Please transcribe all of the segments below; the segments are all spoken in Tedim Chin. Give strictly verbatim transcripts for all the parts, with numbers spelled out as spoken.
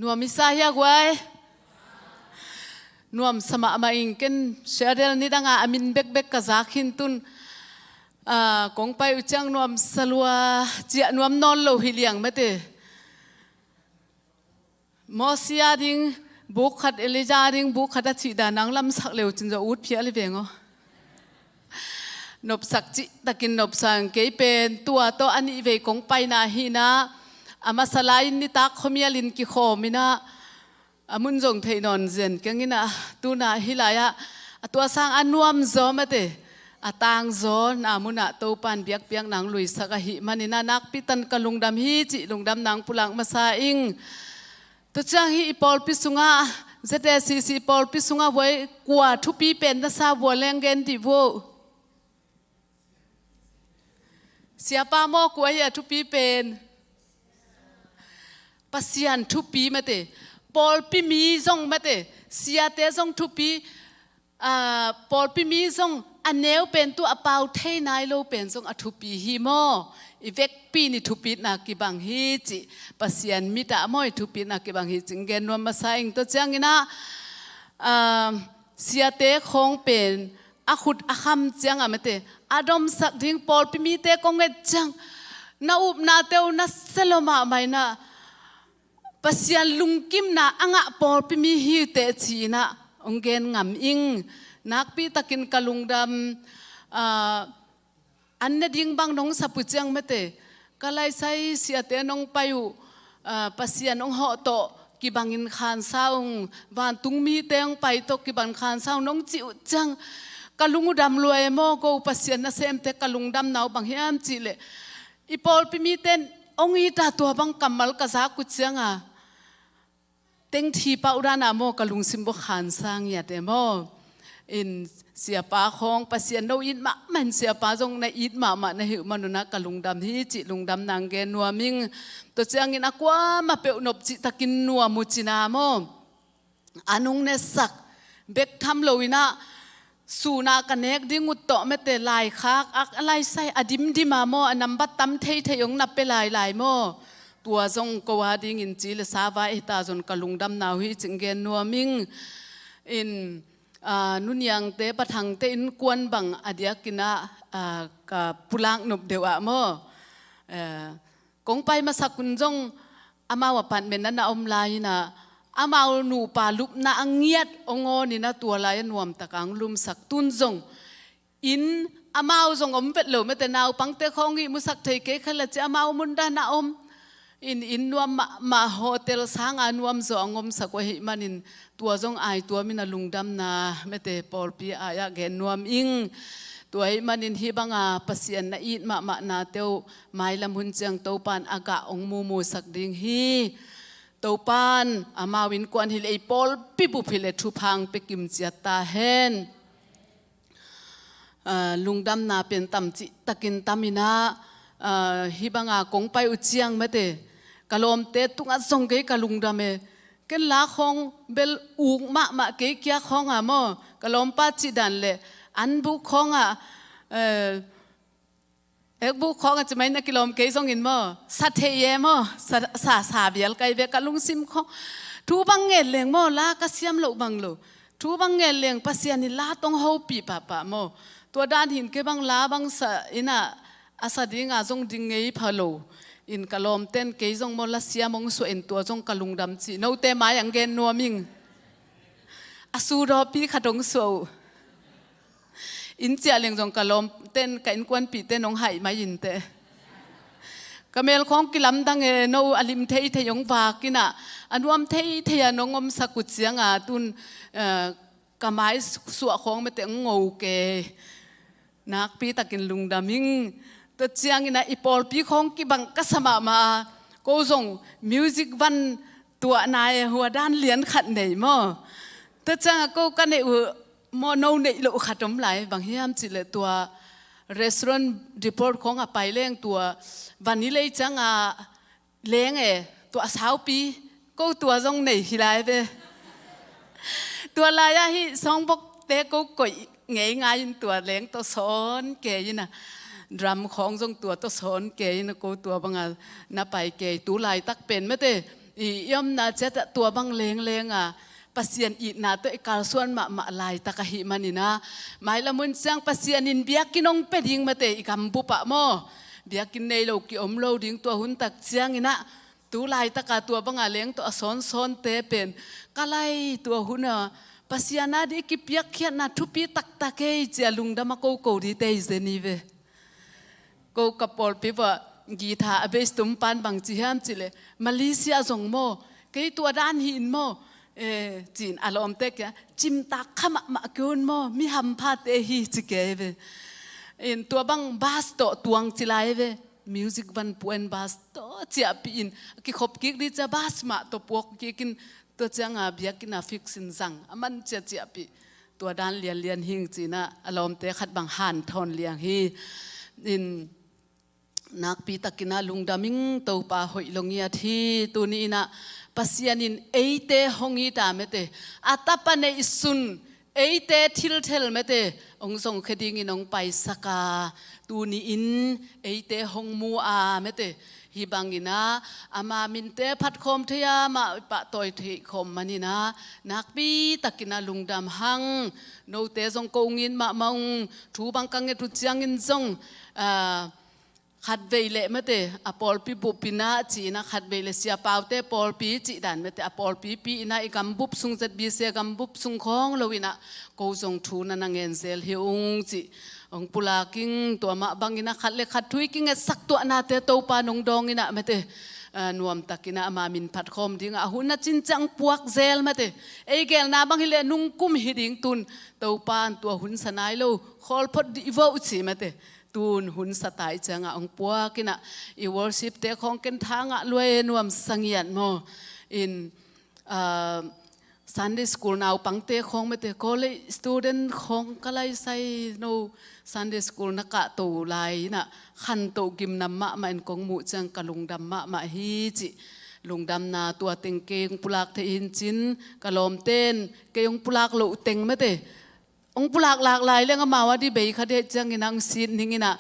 Nuam i sa hia guai? Nuamsa mahmah ing. Ken Cheryl nidanga a min bekbek ka zak hi intun, ah, kong pai uh ciang nuamsa lua, ciah nuam nawn lo hi liang mate. Mosi a ding buk khat, Elijah a ding buk khat a cih dan nang lamsak leu cin zo ut phial hi veng aw. Nopsak cihtakin nopsak ing. Kei pen tua tawh a nih vei kong paina hi inah, a masa lai-in nitak khuamialin kikhawm inah, a mun zong theih nawn zen keng inah, tunah hih lai-ah a tua sang a nuamzaw mate, a tangzaw na munah Topan biakpiakna hong luisak ahih manin ah nakpi takin ka lungdam hi cih lungdamna hong pulak masa ing. Tua ciang hih i pawlpi sungah, Z A C C pawlpi sungah huai kua thupi pen na sa, hua leng gen dih vo. Siapa maw, kua hi a thupi pen? Pasian thupi mate. Pawlpi mi zong mate, siate zong thupi. Ah, pawlpi mi zong a neu pen tu a pau thei nai lo pen zong a thupi hi maw? I vekpi in i thupitna kibang hi cih, Pasian mit ah maw, i thupitna kibang hi cih gen nuam masa ing. Tua ciang inah, ah, siate khawng pen a khut a kham ciangah mate, a domsak ding pawlpi mite kong et ciang, na upnate uh na sia lua mahmah inah, Pasian lungkimna a ngah pawlpi mi hi uh teh ci inah hong gen ngam ing. Nakpi takin ka lungdam. Ah, an ne ding bang nong sap uh ciang mate, ka laisai siate nong pai uh, ah, Pasian hong hawh tawh kibangin khansa ung, vantung mite hong pai tawh kibangin khansa ung nong cih uh ciang, ka lung uh dam lua e maw. Ko Pasian nasemte, ka lungdamna uh bang hiam cih leh, i pawlpi mite in hong it a, tua bang kammal ka zak uh cianga tengthi pau dana maw, ka lungsim bawh khansa ngiat e maw. In siapa khawng, Pasian no it mahmah in, siapa zong na it mahmah na hih uh manun ah ka lungdam hi cih lungdamna hong gen nuam ing. Tua ciangin a kuamah peuh nop cihtakin nuam uh cina maw, a nung nesak bek tham lo inah, sun a ka nek ding uh tawh mate, laikhak a, a laisai a dimdim a maw, a nambat tam theithei hong na pia lailai maw. Tua zong ko a dingin ci le sa vai hita zong ka lungdamna uh hi cih gen nuam ing. In, ah, nuniangte, pathangte innkuan bang a diakin ah, ah, ka pulak nop deuh ah maw. Eh, kong pai masak un zong amau apartment ah na om lai inah, amau nupa lupna a ngiat hong awn inah, tua lai-ah nuamtak a hong lumsak. Tun zong inn, amau zong om vet lo mate, naupangte khawng ihmusak thei kei kha la ci, amau mun dan a om. In, inn nuam mahmah, hotel sanga nuamzaw a hong omsak uh ahih manin, tua zong aituamin a lungdamna mate, pawlpi ai-ah gen nuam ing. Tua ahih manin hih banga Pasian na it mahmahnate uh mailam hun ciang Topan a gah hong mumusak ding hi. Topan amau innkuan hi leh, ei pawlpi bup hi leh thupha hong pia kimciat ta hen. Ah, lungdamna pen tam cihtakin tam inah, ah, hih banga kong pai uh ciang mate, ka lawmte tungah zong kei ka lungdam e. Ken la khawng bel uk mahmah, kei kia khawng a maw, ka lawmpa cih dan leh, an buk khawng ah, eh, ek buk khawng a ci mai na kilawm kei zongin maw, sa thei e maw, sa, sa, sa bial kai ve, ka lungsim khawng. Thu bang ngen leng maw, la ka siam loh bang lo. Thu bang ngen leng Pasian in la tawh hong hopih pahpah maw. Tua dan hin kei bang la bang sa inah, a sa dinga zong ding ngei pha lo. In ka lawmten kei zong maw, la siam hong suah in, tua zong ka lungdam cih note mai-ah gen nuam ing. A sudawpi khat hong suah uh. Inn ciah leng zong ka lawmten, ka innkuanpihten hong haih mai inteh. Ka mel khawng kilamdang e, no a lim theithei hong vak inah, a nuam theithei a nong omsak uh cianga tun, eh, ka mai suah khawng mate hong ngo kei. Nakpi takin lungdam ing. Tua ciangin ah i pawlpi khawng kibang ka sa mahmah a, ko zong music van tuahna e, hua dan lian khat nei maw. Tua ciangah ko ka neih uh maw, no neih loh khat om lai, bang hiam cih leh tua Restaurant Depot khawng a pai leng tua van i lei ciangah leng e, tua a saupi, ko tua zong nei hi lai ve. Tua lai-ah hih sawngbokte ko koih ngeingai in, tua leng tawh sawn kei in a, drum khawng zong tua tawh sawn kei in a, ko tua banga na pai kei. Tu laitak pen mate, I, i omna ciatah tua bang lengleng a Pasian itna tawh i kalsuan mahmah laitak ahih manin ah, mailam hun ciang Pasian in biakinn hong pia ding mate, i gambup ah maw. Biakinn nei lo ki om lo ding tua hun tak ciangin ah, tu laitaka tua banga leng tawh a sawnsawnte pen, ka lai tua hun a Pasian a dih i kipiakkhiatna thupi taktak ei ci-a lungdam a koko dite i zen hi ve. Ko ka pawlpi vua guitar a bass tum pan bang ci hiam cih leh, Malaysia zong maw, kei tua dan hi in maw, eh, ci-in a lawmte kiangah, cimtak kha mahmah kei un maw, mi hamphate hi ci kei ve. In tua bang bass tawh tuang ci lai ve. Music van puan bass tawh ciahpih in, a kikhop kik dih cia bass mah tawh puak kik in, tua cianga biakinn a fix in zang a man cia ciahpih. Tua dan lianlian hing ci-in ah a lawmte khat bang hanthawn liang hi. In nakpi takin ah lungdam ing, Topa hoih lo ngiat hi. Tuni in ah Pasian in eite hong it a mate, a tapa neihsun eite thilthel mate hong zongkhia dingin hong paisak a, tuni in eite hong mu a mate. Hih bangin ah ama minte phatkhawm thei a, amah pahtawi theih khawm manin ah nakpi takin ah lungdam hang. Note zong ko ngin mahmah ung, thu bang ka nget uh ciangin zong, ah, khatvei leh mate, a pawlpi bup in ah ci-in ah khatvei leh siapaute pawlpi cih dan mate, a pawlpipi in ah i gambup sung, Z B C gambup sung khawng lo in ah ko zong thu na na ngen zel hi ung cih hong pulak ing. Tua mah bangin ah khat le khat thu i kingetsak tuahnate Topa nong dawng in ah mate, ah, nuamtakin ah ama min phatkhawm dingah a hun a cin ciang puak zel mate. Ei gelna bang hi leh nungkum hi ding, tun Topa in tua hun sa nai lo, khawl phot dih vo ci mate. Tun hun sa ta i ciangah hong puak in ah, i worship-te khawng ken tha ngah lua e, nuamsa ngiat maw. In, ah, Sunday school naupangte khawng mate, college student khawng ka laisai no, Sunday school na kahto lai in ah khantoh gimnam mahmah in kong muh ciang ka lungdam mahmah hi cih lungdamna tua teng kei hong pulak thei hi in cin, ka lawmte in kei hong pulak loh teng mate, hong pulak lak lai leng amau a dih bei kha dih ciangin ah hong sit ning in ah,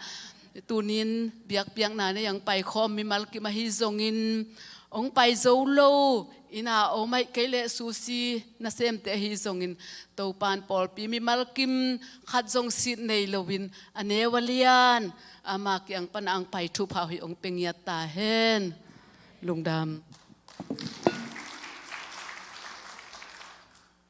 tuni in biakpiakna nei a hong paikhawm mimal kim ahi zongin, hong pai zo lo in ah om ahih kei leh sushi nasemte ahi zongin, Topa in pawlpi mimal kim khat zong sit nei loin a neu a lian ama kiang pan ah hong pai thupha hoih hong pia ngiat ta hen. Lungdam.